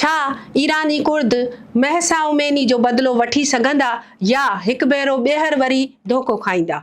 ڇا ايراني ڪرد مهسا اميني جو بدلو وٺي سگهندا يا هڪ ڀيرو ٻيهر وري ڌوڪو کائيندا؟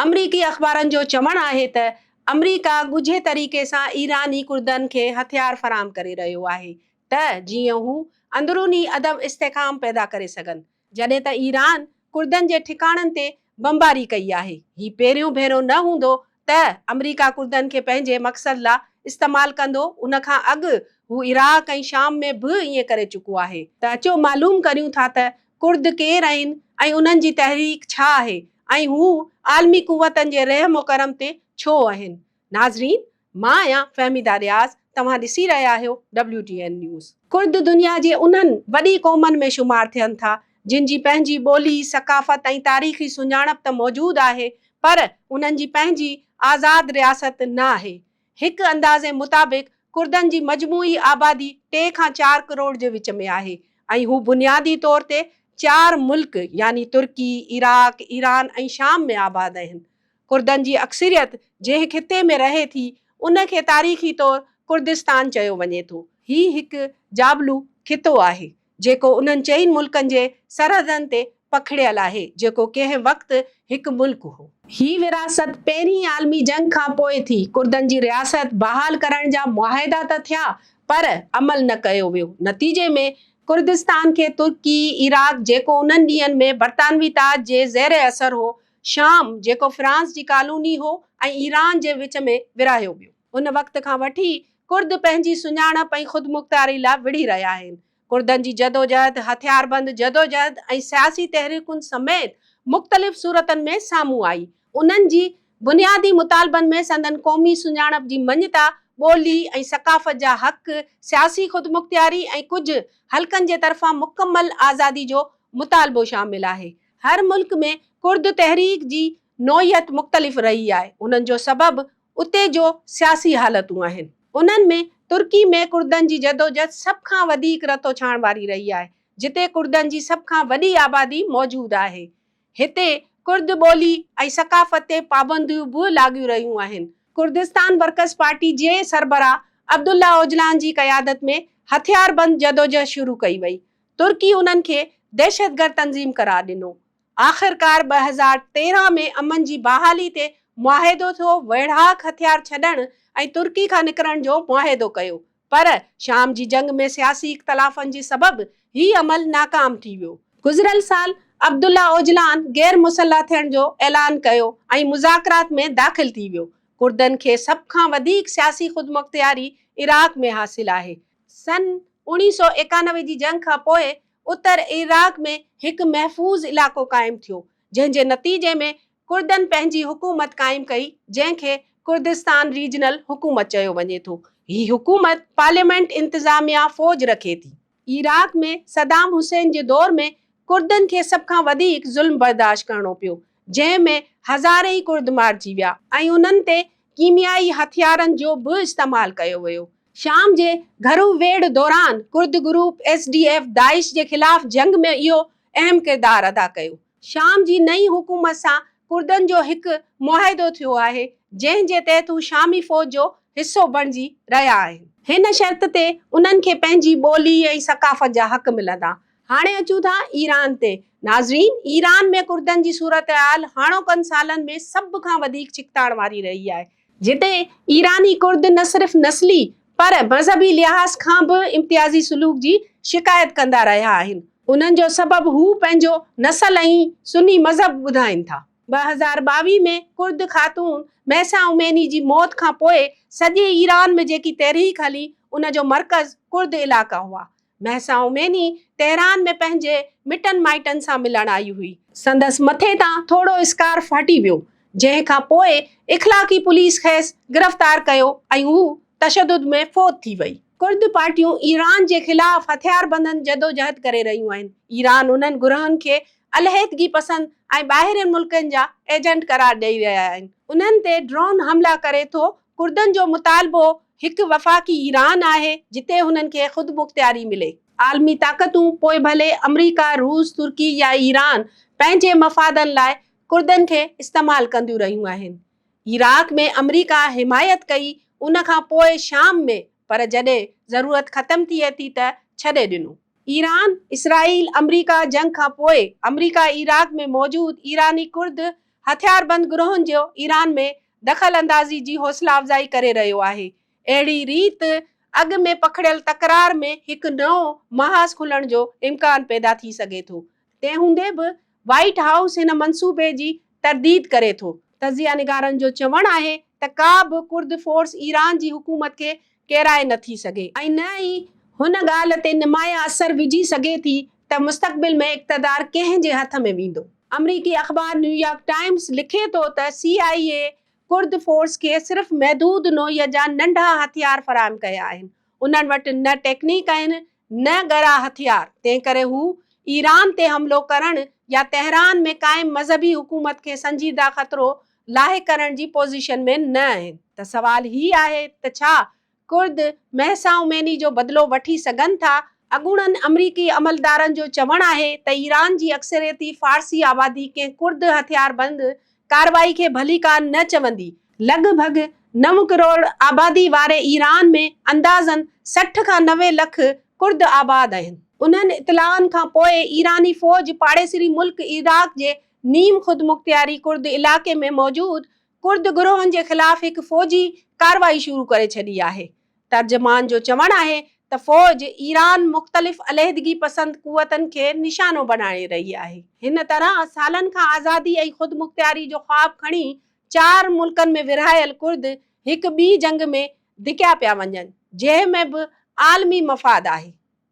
آمريڪي اخبارن جو چوڻ آهي ته آمريڪا ڳجهي طريقي سان ايراني ڪردن کي هٿيار فراهم ڪري رهيو آهي ته جيئن هو اندروني عدم استحڪام پيدا ڪري سگهن، جڏهن ته ايران ڪردن جي ٺڪاڻن تي بمباري ڪئي آهي. هي پهريون ڀيرو نه هوندو ته آمريڪا ڪردن کي پنهنجي مقصد لا استعمال ڪندو، ان کان اڳ هو عراق ۽ شام ۾ به ائين ڪري چڪو آهي. ته اچو معلوم ڪريون ٿا ته ڪرد ڪير آهن ۽ انهن جي تحريڪ ڇا آهي ۽ هو عالمي قوتن جي رحم و ڪرم تي ڇو آهن؟ ناظرين مان آهيان فهميده رياض توهان ڏسي رهيا آهيو W T N news. Kurd دنيا جي انهن وڏي قومن ۾ شمار ٿين ٿا جن جي پنهنجي ٻولي، ثقافت ۽ تاريخي سڃاڻپ ته موجود آهي پر انهن جي پنهنجي آزاد رياست نه آهي. هڪ اندازي مطابق ڪردن جي مجموعي آبادي ٽي کان چار ڪروڙ جي وچ ۾ آهي ۽ هو بنيادي طور تي چار ملڪ يعني ترڪي، عراق، ايران ۽ شام ۾ آباد آهن. ڪردن جي اڪثريت جنهن خطي ۾ رهي ٿي، ان کي تاريخي طور ڪردستان چيو وڃي ٿو. هي هڪ جابلو خطو آهي، جيڪو انهن چئن ملڪن جي سرحدن تي پکڙيل آهي، جيڪو ڪنهن وقت هڪ ملڪ هو. هي ورهاست پهرين عالمي جنگ کان پوء ٿي. ڪردن جي رياست بحال ڪرڻ جا معاهدا ته ٿيا، پر عمل نه ڪيو ويو. نتيجي ۾ ڪردستان کي ترڪي، عراق، جيڪو انهن ڏينهن ۾ برطانوي تاج جي زير اثر هو، شام، جيڪو فرانس جي ڪالوني هو ۽ ايران جي وچ ۾ ورهايو ويو. ان وقت کان وٺي ڪرد پنهنجي سڃاڻپ ۽ خودمختياري لاء وڙهي رهيا آهن. ڪردن جي جدوجهد هٿياربند جدوجهد ۽ سياسي تحريڪن سميت مختلف صورتن ۾ سامهون آئي. انهن جي بنيادي مطالبن ۾ سندن قومي سڃاڻپ جي مڃتا، ٻولي ۽ ثقافت جا حق، سياسي خودمختياري ۽ ڪجهه حلقن جي طرفان مڪمل آزادي جو مطالبو شامل آهي. هر ملڪ ۾ ڪرد تحريڪ جي نوعيت مختلف رهي آهي، انهن جو سبب اتي جو سياسي حالتون آهن. انهن ۾ ترڪي ۾ ڪردن جي جدوجھد سڀ کان وڌيڪ رتوڇاڻ واري رهي آهي، جتي ڪردن جي سڀ کان وڏي آبادي موجود آهي. هتي ڪرد ٻولي ۽ ثقافت تي پابنديون به لاڳيون رهيون آهن. ڪردستان ورڪرز پارٽي جي سربراهه عبدالله اوجلان جي قيادت ۾ هٿياربند جدوجهد شروع ڪئي وئي. ترڪي انهن کي دهشتگرد تنظيم قرار ڏنو. آخرڪار 2013 ۾ امن جي بحالي تي معاهدو ٿيو، ويڙهاڪ هٿيار ڇڏڻ ۽ ترڪي کان نڪرڻ جو معاهدو ڪيو، پر شام جي جنگ ۾ سياسي اختلافن جي سبب هي عمل ناڪام ٿي ويو. گذريل سال عبدالله اوجلان غير مسلح ٿيڻ جو اعلان ڪيو ۽ مذاڪرات ۾ داخل ٿي ويو. ڪردن کي سڀ کان وڌيڪ سياسي خودمختياري عراق ۾ حاصل آهي. سن 1991 جي جنگ کان پوء اتر عراق ۾ هڪ محفوظ علائقو قائم ٿيو، جنهن جي نتيجي ۾ ڪردن پنهنجي حڪومت قائم ڪئي، جنهن کي ڪردستان ريجنل حڪومت چيو وڃي ٿو. هي حڪومت پارليامينٽ، انتظاميا، فوج رکي ٿي. عراق ۾ صدام حسين جي دور ۾ ڪردن کي سڀ کان وڌيڪ ظلم برداشت ڪرڻو پيو، جنهن ۾ هزارين ئي ڪرد مارجي ويا ۽ انهن تي ڪيميائي هٿيارن جو به استعمال ڪيو ويو. شام جي گهرو ويڙهه دوران Kurd group S D F داعش جي خلاف جنگ ۾ اهو اهم ڪردار ادا ڪيو. شام جي نئين حڪومت سان ڪردن جو هڪ معاهدو ٿيو آهي، جنهن جي تحت هو شامي فوج جو حصو بڻجي رهيا آهن. هن شرط تي انهن کي پنهنجي ٻولي ۽ ثقافت جا حق ملندا. هاڻي اچون ٿا ايران تي. ناظرين، ايران ۾ ڪردن جي صورتحال هاڻوڪن سالن ۾ سڀ کان وڌيڪ ڇڪتاڻ واري رهي آهي. جتي ايراني ڪرد نه صرف نسلي پر مذهبي لحاظ کان به امتيازي سلوڪ جي شڪايت ڪندا رهيا آهن. انهن جو سبب هو پنهنجو نسل ۽ سني مذهب ٻڌائين ٿا. 2022 ۾ ڪرد خاتون مهسا اميني جي موت کان پوء سڄي ايران ۾ جيڪي تحريڪ هلي ان جو مرڪز ڪرد علائقا هئا. مهسا اميني تهران ۾ پنهنجي مٽن مائٽن سان ملڻ آئي هئي. سندس مٿي تان ٿورو اسڪارف هٽي ويو، جنهن کان پوء اخلاقي پوليس کيس گرفتار ڪيو ۽ هو تشدد ۾ فوت ٿي وئي. ڪرد پارٽيون ايران جي خلاف هٿياربندن جدوجهد ڪري رهيون آهن. ايران انهن گروهن کي علحيدگي پسند ۽ ٻاهرين ملڪن جا ايجنٽ قرار ڏئي رهيا آهن. انهن تي ڊرون حملا ڪري ٿو ڪردن جو مطالبو هڪ وفاقي ايران آهي جتي هنن کي خودمختياري ملي. عالمي طاقتون پوء ڀلي آمريڪا، روس، ترڪي يا ايران پنهنجي مفادن لاء ڪردن کي استعمال ڪنديون رهيون آهن. عراق ۾ آمريڪا حمايت ڪئي ان کان پوء شام ۾ پر جڏهن ضرورت ختم ٿئي ٿي ته ڇڏي ڏنو. ايران، اسرائيل، آمريڪا جنگ کان پوء آمريڪا عراق ۾ موجود ايراني ڪرد هٿياربند گروهن جو ايران ۾ دخل اندازي جي حوصلا افزائي ڪري رهيو آهي. اهڙي ريت اڳ ۾ پکڙيل تڪرار ۾ هڪ نئون محاذ کلڻ جو امڪان پيدا ٿي سگهي ٿو. تنهن هوندي به وائيٽ هائوس هن منصوبي جي ترديد ڪري ٿو. تجزيه نگارن جو چوڻ آهي ته ڪا به ڪرد فورس ايران جي حڪومت کي ڪيرائي نه ٿي سگهي ۽ نه ئي هن ڳالهه تي نمايان اثر وجهي سگهي ٿي ته مستقبل ۾ اقتدار ڪنهن جي هٿ ۾ ويندو. آمريڪي اخبار نيويارڪ ٽائمز لکي ٿو ته سي آء اي ڪرد فورس کي صرف محدود نوعيت جا ننڍا هٿيار فراهم ڪيا آهن، انهن وٽ نه ٽيڪنيڪ آهن نه ڳرا هٿيار، تنهن ڪري هو ايران تي حملو ڪرڻ يا تهران ۾ قائم مذهبي حڪومت کي سنجيده خطرو لاحق ڪرڻ جي پوزيشن ۾ نه آهن. ته سوال هي آهي ته ڇا ڪرد مهسا اميني جو بدلو وٺي سگهن ٿا؟ اڳوڻن آمريڪي عملدارن جو چوڻ آهي ته ايران جي اڪثريتي فارسي آبادي ڪنهن ڪرد هٿياربند ڪارروائي کي ڀليڪار نه چوندي. لڳ ڀڳ نو ڪروڙ آبادي واري ايران ۾ اندازن 60 کان 90 لک ڪرد آباد آهن. انهن اطلاعن کان پوء ايراني فوج پاڙيسري ملڪ عراق جي نيم خودمختياري ڪرد علائقي ۾ موجود ڪرد گروهن جي خلاف هڪ فوجي ڪارروائي شروع ڪري ڇڏي آهي. ترجمان جو چوڻ آهي ته فوج ايران مختلف عليحدگي پسند قوتن کي نشانو بڻائي رهي آهي. هن طرح سالن کان آزادي ۽ خودمختياري جو خواب کڻي چار ملڪن ۾ ورهايل ڪرد هڪ ٻي جنگ ۾ ڌڪيا پيا وڃن، جنهن ۾ به عالمي مفاد آهي.